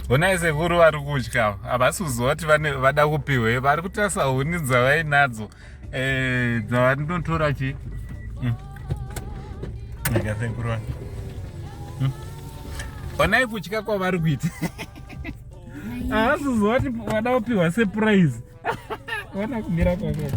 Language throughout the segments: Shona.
Honai sekuru vari kutya havasi kuziva kuti vada kupihwei vari kutarisa huni dzavainadzo eh, dzavanotora chi hmm. Ega sekuru vani hmm. Honai kutya kwavari kuita havasi kuziva kuti vada kupihwa surprise ona kumira kwake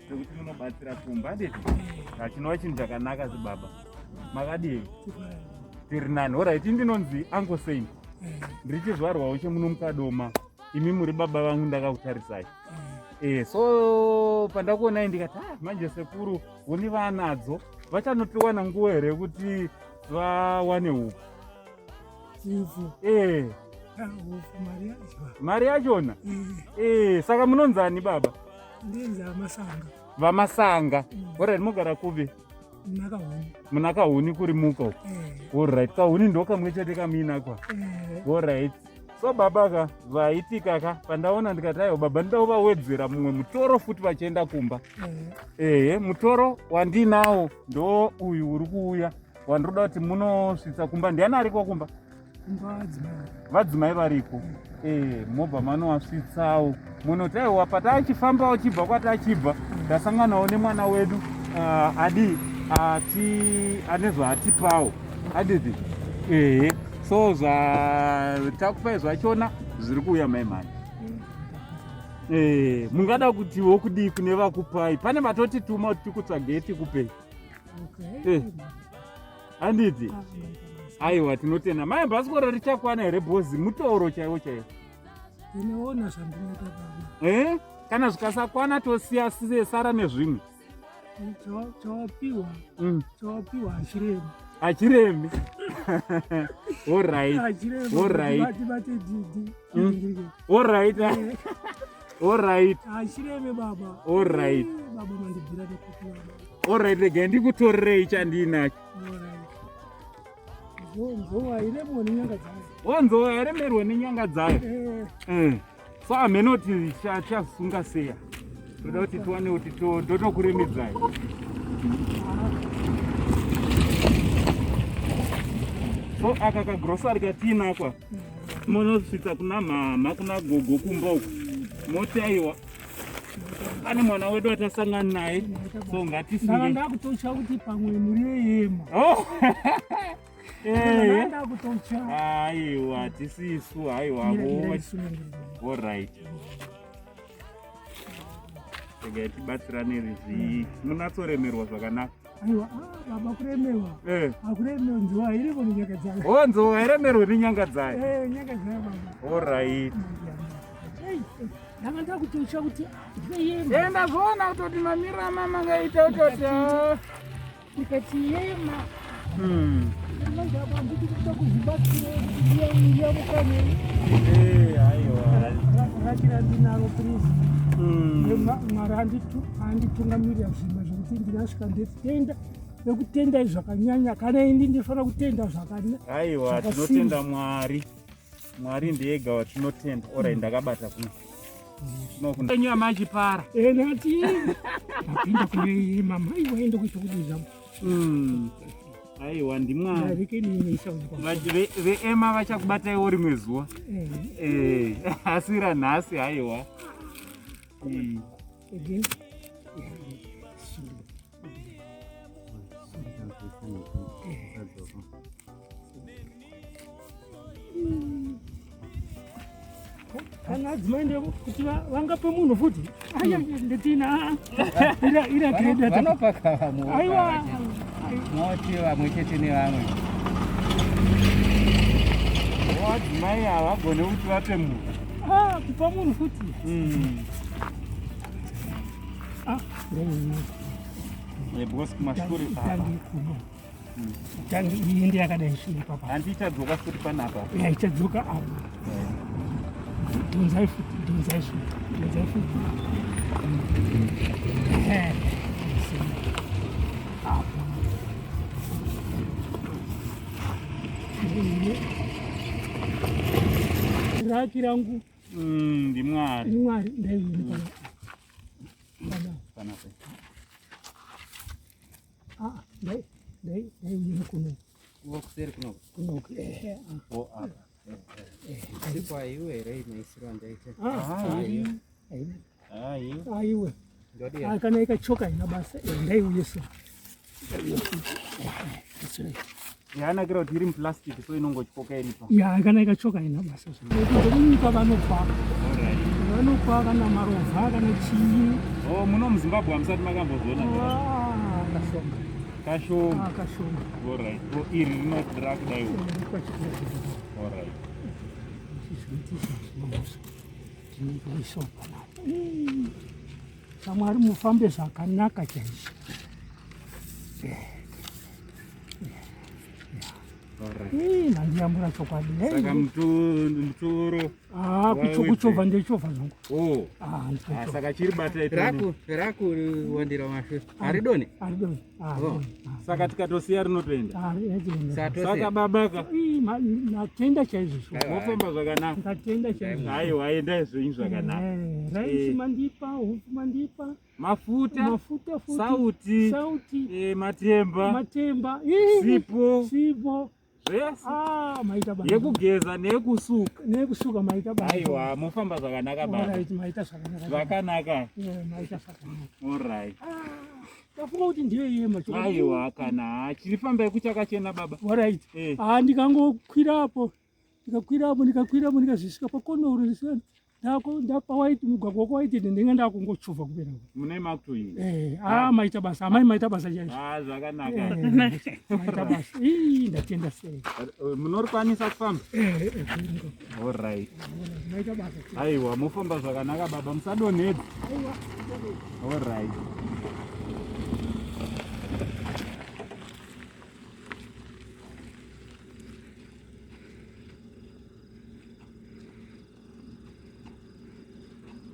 Sekuti munobatsira kumba handiti hachinova chinhu chakanaka sebaba makadii tiri nani orit ndinonzi uncle saint ndiri chizvarwawo chemuno mukadoma imi muri baba vangu ndakakutarisai eh so pandakuonai ndikati ah manje sekuru huni vaanadzo vachanotiwana nguva here yekuti vawane upfu eh ah, mari yachona eh saka munonzani baba ndinzi vamasanga vamasanga orit mogara kupi muna kahuni kuri muka uko eh. orit kahuni ndokamwe chete kamuinakwa eh. orit so baba ka zvaitika ka pandaona ndikati aiwa baba ndida kuvawedzera mumwe mutoro futi vachienda kumba eh. ehe mutoro wandinawo ndo uyu uri kuuya wandinoda kuti munosvitsa kumba ndiani ariko kumba vadzimai variko eh, mobva manovasvitsawo munoti aiwa patachifambawo chibva kwatachibva tasanganawo nemwana wedu ah, adi ati ane zvaatipawo aditi ehe so zvatakupai zvachona zviri kuuya mai mhani eh, mungada kutiwo kudii kune vakupai pane vatotituma kuti tikutsvagei tikupei okay. eh. Handiti? Aiwa tinotenda. Mai bhasikoro richakwana here bhozi mutoro chaiwo chaiwo. Ndinoona zvandinoita baba. Eh? Kana zvikasakwana tosiya sara nezvimwe. Chawapiwa. Chawapiwa achiremi. Achiremi. All right. Achiremi. All right. Bati bati didi. All right. All right. Achiremi baba. All right. Baba mandibvira nekupi baba. Alright, regai ndikutorerei chandiinacho. Nzou hairemerwe nenyanga dzayo. Eh. Eh. So hameno kuti chasunga seya. Toda kuti tiwane kuti totokuremedzai. So aka kagrosari katiinakwa munosvitsa kuna mhamha kuna gogo kumba uku moti aiwa pane mwana wedu atasangana naye so ngatisunge ndakutotya kuti pamwe muri yema oh. Eh. ndakutotya aiwa tisisu aiwa orit regai tibatsirane rizvi munatsoremerwa zvakanaka aiwa ah, baba kuremerwa eh. akuremerwa nzou hairemo nenyanga dzayo o oh, nzou hairemerwe nenyanga dzayo eh, nyanga dzayo baba orit ndanga ndakutotya kuti eh, ndazviona kutoti mamiriro amama ngaita kutoti ah. ndikati yema manje apa nditi kuda kuzvibatsira yamukane eh, rakira ndinaro please hmm. mwari anditungamirira zvimwe zvekuti ndinasvika ndetenda nekutendai zvakanyanya kana ini ndifanira kutenda zvakanyanya aiwa tinotenda mwari Mwari ndiye ega watinotenda. Orai ndakabata kuno. Enyu amachipara. Eh nati. Ndapinda kune mama iwe ende kuita kudiza. Aiwa ndimwari. Veema vachakubataiwo rimwe zuva. Eh. eh asi ranhasi aiwa. Again. Kana adzimai ndevo kuti vangape munhu futi aya ndetina ira ira grade vanopaka vamwe aiwa moti vamwe chete nevamwe vadzimai havagone kuti vape munhu ah, kupa munhu futi ah, because kumashure Tangi iyi ndi yakadai sviri papa. Hanti ichadzoka futi panapa. Ya ichadzoka apa. Dhonzai futi, dhonzai futi, dhonzai futi. Laki rangu ndimwari. Ndimwari ndaiuye pana. Panapa. Ah, ndai ndai ndaiuye kuno. Kuseri kuno. Kuno. Eh. Oh, apa. Sipo aiwe here maisiro andaita? Ah, aiwe. Aiwe. Ah, kana ikachoka ina basa. Ndaiuye so. Yanakira kuti iri muplastic so inongotyoka iripa. Ya, kana ikachoka ina basa. Kunyika vanopa. Vanopa kana marovha kana chii. Oh, muno muZimbabwe hamusati makambozviona? Ah, kashoma. Kashoma. Ah, kashoma. Alright. Oh, iri rinodhira kudai. Alright. Samwari mufambe zvakanaka chaizvo. Nhandiyambura chokwadi. Saka mutoro. Ah, kuchovha ndechovha zvangu. Oh. Ah, ah, saka chiri bata raku raku wandira mashu. Haridoni? Haridoni. Ah, oh. Saka tikatosiya rinotoenda. Ah, Saka babaka. Natenda chaizvo. Mofamba zvakanaka. Ndatenda chaizvo. Aiwa, endai zvenyu zvakanaka. Raisi mandipa, hupfu mandipa. Mafuta, mafuta futi, sauti, sauti, matemba, matemba, sipo, sipo zvese. Ah, maita basa. Yekugeza neyekusuka. Neyekusuka maita basa. Aiwa, mofamba zvakanaka baba. Alright, maita zvakanaka. Zvakanaka. Yeah, maita zvakanaka. Alright. Ah, ndafunga kuti ndiyo yema. Aiwa, kana chiri fambai kuchakachena baba. Alright. Ah, ndikangokwira apo. Ndikakwira apo, ndikakwira apo, ndikazvisvika pakonoro ndako ndapawaiti mugwagwa wakawaiti ndinenge ndakungochuvha kupera. Mune makutoinda. Eh, ah, maita basa. Amai, maita basa chaizvo. Ah, zvakanaka. Maita basa. Ii, ndatenda sei. Munorikwanisa kufamba? Eh, Alright. Maita basa. Aiwa, mofamba zvakanaka baba, musadonhedza. Aiwa. Alright.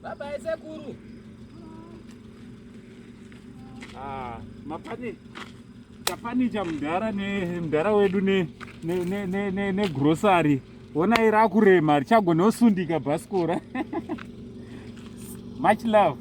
Baba esekuru. Ah, mapani chapanicha mudhara nemudhara wedu negrosari onai rakurema, richagona osundika bhasikora. Much love.